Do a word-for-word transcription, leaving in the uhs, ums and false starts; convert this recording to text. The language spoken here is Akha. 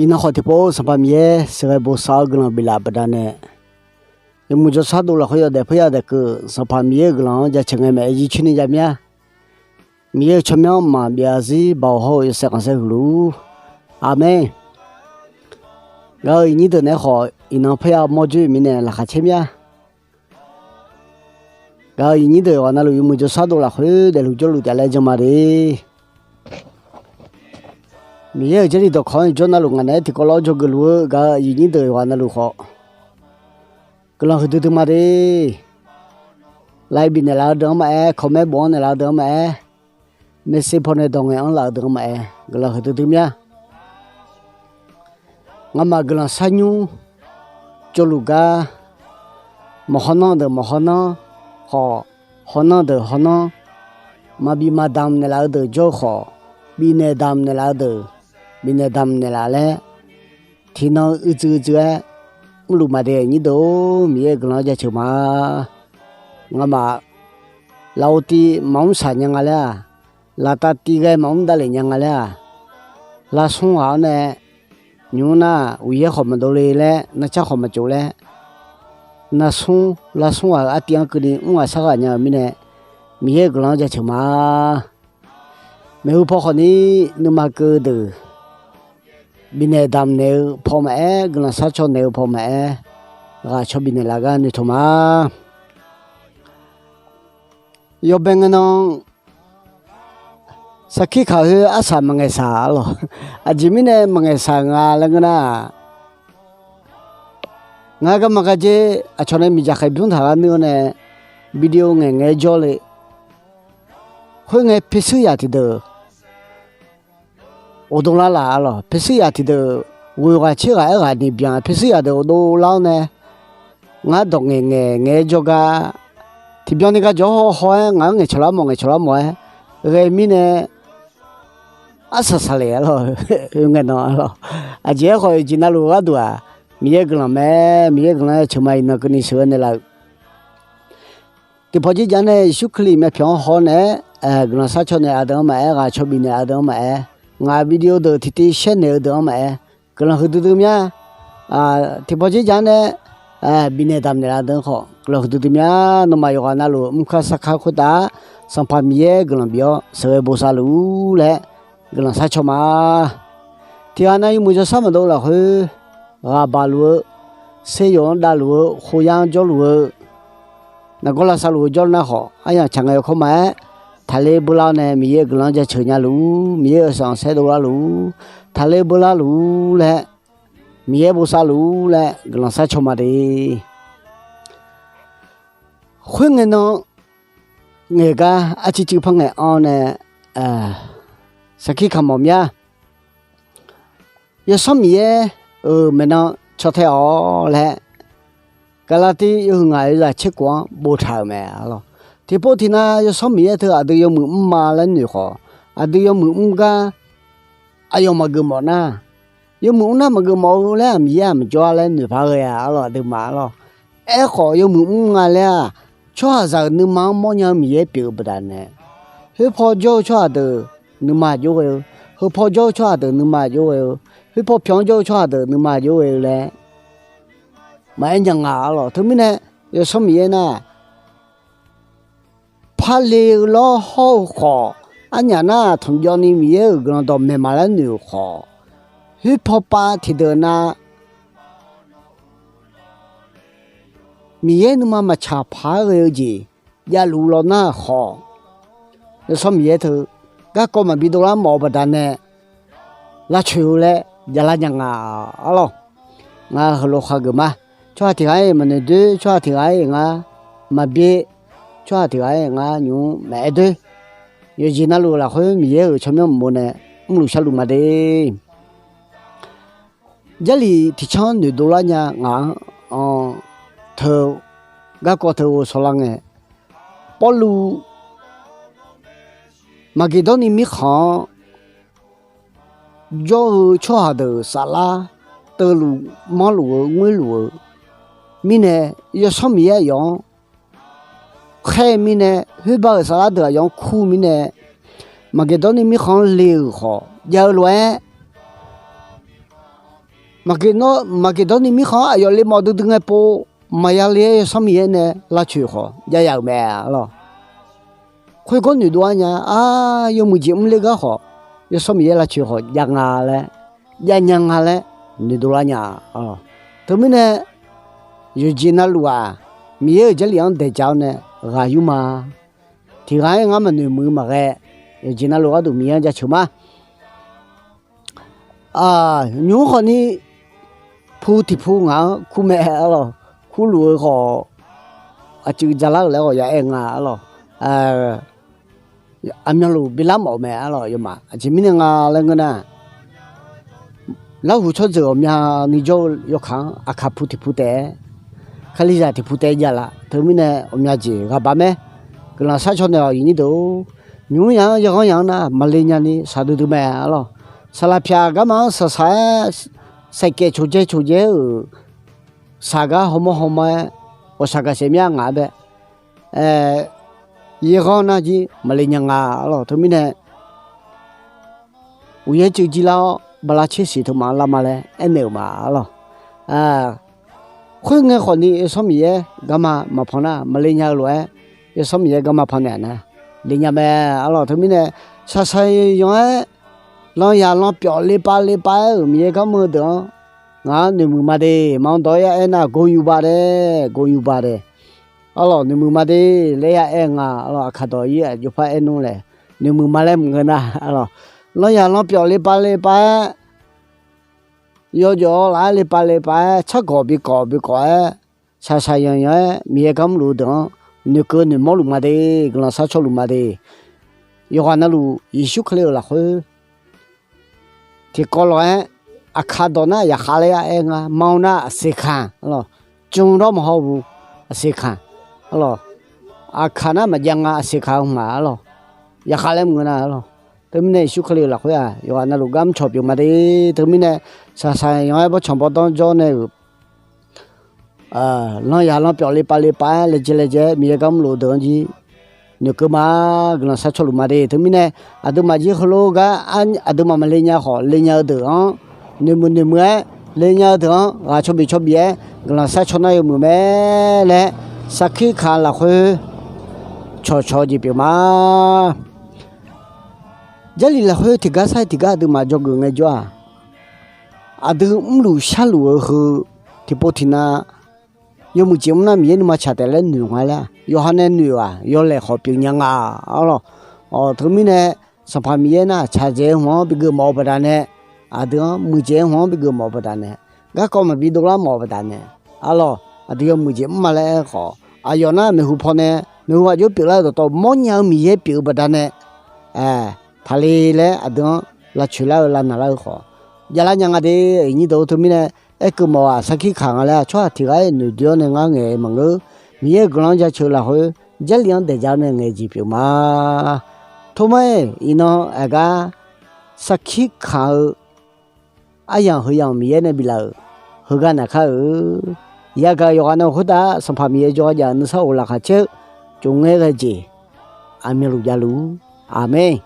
Iqnan khawf tiqpov Sanqpaq Miqyaer sheuqghae bosav-awr guiqlanq biflaf baqdanae, yawmuiq jawrshar dov lafkhoer yawdaef peuryar daef keuv Sanqpaq Miqyaer-euq guiqlanq-anr jaceuq ngae maeq-aer jircoer ni jav mir-a. Miqyaer-euq tsawrmyanr mqmaq byav zarzir baoq hawr-eu yawshaef khanqsaer huiq luf-ur. Aqmeq. Gaq-euq iqnyir deuq naeq-aer khawf, iqnan parya mawr dzoer-eu mirnae laqkhaq caer mir-a. Gaq-euq iqnyir deuq yawqghaq navluf yawmuiq jawrshar dov lafkhoer daefluf jawrluf taef laer jan ma de. Miqyaer-euq Jarlif dawqkawq-anr jawr navluf ngaq naeq-aer tiqkawv lawr dzawgeuf luf-eu gaq-euq iqnyir deuq yawqghaq navluf khawf, guiqlanq huiqdui dui ma de. Like bifnaeq laf-eu deuq-anr maqaer, comment bof-anr naeqlaf-eu deuq-anr maqaer, message pawnae dawq ngaeq-anr laf-eu deuq-anr maqaer, guiqlanq huiqdui dui mir-a. Ngamaf guiqlanq sharnymr tsovluf gar, maqhaw nanr deuq maqhaw nanr khawf, haw nanr deuq haw nanr, maqbif maqdamq naeqlaf-eu deuq jawr-eu khawf, bifnaeq damq naeqlaf-eu deuq bifnaeq damq naeqlaf laer, tiqnan uicuiv uicuiv-aer mrluf maqde. Iqnyir deuq-or, Miqyaer-euq guiqlanq-anr jaceuq ma. Ngamaf lafov tiv maqmr shaq nya nga laer-aq, laftav tiv ghae maqmr davlef nya nga laer-aq, lavsmr ghaq-awr nae nymq mr nar uqyaer khawf maqdov le laer, narcar khawf maqtsov laer, lavsmr lavsmr ghaq-euq artiv-anr keuvni mr ghaq shar ghaq nya-eu mirnae, Miqyaer-euq guiqlanq-anr jaceuq ma. Maeqhu paw khawfni nuima keuv deuq bifnaeq damq naeq-eu paw maqaer, guiqlanq sharcaw naeq-eu paw maqaer, ghaq caw bifnaeq laf gar noeqtmq ma. Yawbae ngae nan sarkir kaq khoer arsaq maqngaeq saq-a lawq. Aqjeq mirnae maqngaeq saq nga laer ngeur nar, ngar garma gardzer aqcawq nae miqdzaq khaeq bymr taq gar nuir-awr nae video ngaeq ngaeq-aer jawrle. Khoerngae persuir yaq tiqdeuq ghofdov lar laf-a lawq. Persuir yaq tiqdeuq ghoeq ghaq tser ghaq-aer ghaq ni byan, persuir yaq deuq ghofdov lar-awr nae, ngar dawq ngaeq ngaeq ngaeq-aer jawrgar, tiqbyan ni gar jawr haw haw-aer ngaq-anr ngaeqcawq lar mawf ngaeqcawq lar mawf-aer ghae mirnae, arsaq saqlaeq-a lawq. Oe ngae nan-a lawq. Aqjeq-aer khawf, yawqjeq navluf-eu gharduq-aq, Miqyaer guiqlanq mae. Miqyaer guiqlanq-aer ceuq ma. Iqnan keuvni sheuqghae naeqlaf-euq tiqpawf jir jav nae Yeqsur Kali myavpyawq-anr haw-awr naeq-aer guiqlanq sharcaw naeqlaf deuq-anr maqaer, ghaq caw bifnaeq-a deuq-anr maqaer, ngaq video deuq tiqtiv share naeq-eu deuq-anr maqaer, guiqlanq huiqdui dui mir-a. Tiqpawf jir jav nae bifnaeq damq naeqlaf deuq-anr khawf guiqlanq huiqdui dui mir-a. Nawmaf yawqghaq navluf mrkar sarkar khoertav-aq, Sanqpaq Miqyaer guiqlanq bif-awr sheuqghae bosav luf-ur laer guiqlanq sharcaw ma. Tiqghaq nav yawmuiq jawrshar maqdov lafkhoer, ghaq baq luf-eu, ser yawq-anr dav luf-eu, khoyar-anr jawr luf-eu, nargawr lavsav luf-eu jawr nar khawf, aryamq tsaq ngae yawkawr ma-aer, taqler beular-awr nae Miqyaer-euq guiqlanq-anr jaceuq nya luf-ur, Miqyaer-euq sanqsaer dovlar luf-ur, taqler beular luf-ur laer, Miqyaer bosav luf-ur laer guiqlanq sharcaw ma de. Khoerngae nan ngaeq gar arcuiv cuiv par ngaeq-anr nae sarkir kamq mawf mir-a. Yawsanr Miqyaer-euq maeqnan caw tae-awq laer, Gaqlaqtiv yawhuiq ngaq yawzaq tser khof-anr boftaq-euq mae-a lawq. Tiqpov tiqnav Yawsanr Miqyaer teu aqdui yawmuiq mrma laer noeq khawf, aqdui yawmuiq mr gar aqyawf maqgeuf mawf nar, yawmuiq mr nar maqgeuf mawf-eu laer-aq, Miqyaer-aq maqjawr-a laer noeqpar ghae-a lawq. Aqduimaf-a lawq. Aerkhawf, yawmuiq mr nga laer-aq, tsawrhaqzaq-euq nuima-anr mawrnya-eu Miqyaer pyeuf-eu baqdanae, khoerpaw jawr-eu tsawrhaq deuq nuima aq jov ghae-eu, heupaw jawr-eu tsawrhaq deuq nuima aq jov ghae-eu, khoerpaw pyawq-anr jawr-eu tsawrhaq deuq nuima aq jov ghae-eu laer maqaer nya nga-a lawq. Teumirnae, Yawsanr Miqyaer nar, parle-eu lawr hawr-eu khawf, arnyaf nar tanqjawvni Miqyaer-euq guiqlanq dawqmaeq ma laer noeq-euq khawf, khoerpaw pav tiqdeuq nav Miqyaer nuima maqtsaq paq-aer ghae-eu jeq javluf law nar khawf, Yawsanr Miqyaer teu garkawv maqbi dovlar mawf-eu baqdanae, lavcoeq-eu laer javlar nya nga-a lawq. Ngar heulof khar geuf ma. Tsawrhaq tiq ghaq-iq maqnoeq doer, tsawrhaq tiq ghaq-iq ngar maqbyaer, tsawrhaq tiq ghaq-iq ngar nymq-mr maqaer doer. Yawqjeq navluf lafkhoer Miqyaer-euq tsawrmyanr mqmov nae mrluf sharluf ma de. Jarlif tiqcanr noeqdov lar nya ngaq-anr teu garkawv teu ghovshaw lar ngae, Pawrluv Maqgeqdawrni mirkhanq-anr jawr-eu tsawrhaq deuq saflar teuluf manrluf-eu ngoerluf-eu mirnae, Yawsanr Miqyaer aqyawf-anr khaer-eu mirnae, khoerbar-euq saflar deuq aqyawf-anr kur-eu mirnae, Maqgeqdawrni mirkhanq-anr le-euq khawf jav-eu lof-aer, Maqgeqdawr ni mirkhanq-anr aqyawf le mawf duidui ngae pov, maqya le-aer Yawsanr Miqyaer nae lavcoeq khawf jav ya-euq mae arlawq. Khoergar noeqdov-ar nya, ar, yawmuiq jeq mrler gar khawf, Yawsanr Miqyaer lavcoeq khawf jav nga laer, jav nya nga laer noeqdov lar nya arlawq. Teumirnae yawqjeq navluf-aq, Miqyaer-euq Jarlif-anr daeqdzaq-awr nae ghaq yur ma. Tiq ghaq-aer ngar maqnoeq muiq maqghae, yawqjeq navluf gharduq Miqyaer-anr jaceuq ma. Nymq-mr khawfni pu tiq pu ngaq-anr kur mae arlawq. Kurluf-eu khawf, aqcuiv dzalar-euq laer khawf ya aer nga arlawq. Aqmyanluf bilar mawf-eu mae arlawq yawmaf. Aqjeq mirnae nga laer ngeur nar, larhuq tsawrjeuq ghawqmyani jawr-eu yawkaq-anr aqkaq pu tiq pu taef-aer, kalizaq tiq pu taef-aer jav laf. Teumirnae ghawqmya jeq ghaq baq mae. Guiqlanq sharcaw naeq-awq iqnyir deuq-or, nymq-mr yaq-anr yaghanr yaq-anr nar maqle nyani shaqdui dui mae arlawq. Saqlaq pyaq garma-anr shaqshaq-aer, saeqkaef coqdzae coqdzae-euq shaq gar hawmawr hawmawr-aer, ghawqshaq gaqsaef mya ngaq-anr bae, yaghanr nar jir maqle nya nga arlawq. Teumirnae uqyaer cuiv jir lar-awr bala tser siq teumaf-anr lar ma laer aernaeq-euq ma arlawq. Khoerngae khawfni Yawsanr Miqyaer garma maqpan nar maqle nya-eu lof-aer, Yawsanr Miqyaer garma pan naeq-a nar le nya mae arlawq. Teumirnae shaqshaq yanq-aer, lan yaq lan pyawf le pav le pav-aer-euq Miqyaer garma-eu deuq-anr ngaq-anr noeqmuiq ma de. Maqanr dawq-aer ya aer nar, gawqyuq baq dae, gawqyuq baq dae arlawq, noeqmuiq ma de laer ya aer nga arlawq. Aqkaq dawq-ir aqjox par aer nmr laer, noeqmuiq ma laer maqngeur nar arlawq. Lan yaq lan pyawf le pav le pav-aer, yawjawf-awr laf-aer le pav le pav-aer, tsargawq bi kawf bi kawf-aer, shaqshaq yanq yanq-aer Miqyaer garmr luf-eu deuq-anr noeqkeuv noeqmawr luf ma de. Guiqlanq sharcaw luf ma de. Yawqghaq navluf Yeqsur Kali-euq lafkhoer tiqkawv lof-aer, aqkaq dawq nar yaqkhav laer ya aer nga, ma-eu nar aqseqkaq arlawq. Cmr dawr maqhaw bu aqseqkaq arlawq. Aqkaq nar maqjav nga aqseqkaq-eu hmq-aq arlawq. Yaqkhav laer maqngeur nar arlawq. Teumirnae Yeqsur Kali-euq lafkhoer-aq yawqghaq navluf garmr cawq pyeuf ma de. Teumirnae shaqshaq yanq-aer bawrtsanq bawrdanr jawr nae-euq lan yaq lan pyawf le pav le pav-aer laejae laejae-aer Miqyaer garmr luf-eu deuq-anr jir noeqkeuv ma. Guiqlanq sharcaw luf ma de. Teumirnae aqduimaf jir heulof gar aqduimaf maqle nya khawf, le nya-eu deuq-anr noeqmuiq noeqmuiq-aer, le nya-eu deuq-anr ghaq caw bif caw bif-aer guiqlanq sharcaw nar yawmuiq mae laer, sarkir kaq lafkhoer cawqcawq-eu jeq pyeuf ma. Jarlif lafkhoer tiqgar sar-iq tiqgar aqduimaf dzawgeuf ngaejawr-aq, aqdui mrluf sharluf-eu heu tiqpov tiqnav yawmuiq jeq mr nar Miqyaer nuima tsaq taef laer noeq nga laer-aq, yawqha nae noeq-aq yawlaeq khawf pyeuf nya nga arlawq. Teumirnae Sanqpaq Miqyaer nar tsaqdzaeq-eu hmq-anr bigeuf mawf-eu baqdanae, aqdui-anr muiqdzaeq-eu hmq-anr bigeuf mawf-eu baqdanae, garkawv maqbi dovlar mawf-eu baqdanae arlawq, aqdui yawmuiq jeq mr ma laer aer khawf, aqyawf nar maeqhu pawnae maeqhu aqjox pyeuflar-eu dawqtawv mawrnya-eu Miqyaer pyeuf-eu baqdanae, taqle laer aqdui-anr lavcoeq lar-eu lavnaq lar-eu khawf javlar nya nga de. Iqnyir deuq-eu teumirnae aerkeuv mawf-aq sarkir kaq nga laer-aq tsawrhaq tiq ghaq-aer noeqdoe-awr nae ngar ngaeq maqngeur. Miqyaer-euq guiqlanq-anr jaceuq lafkhoer Jarlif-anr daeqdzaq-awr nae ngaeq jeq pyeuf ma. Tormar-iq iqnan aqgar sarkir kaq-eu aryamq heu yamq Miqyaer nae biflaf-euq heugar naqkar-eu yagaq yawqghaq navluf khoertav Sanqpaq Miqyaer jawrgar jav-euq nuisar of laqkhaq caer-eu tsofngaer ghae jeq aqmyanluf javluf. Aqmeq.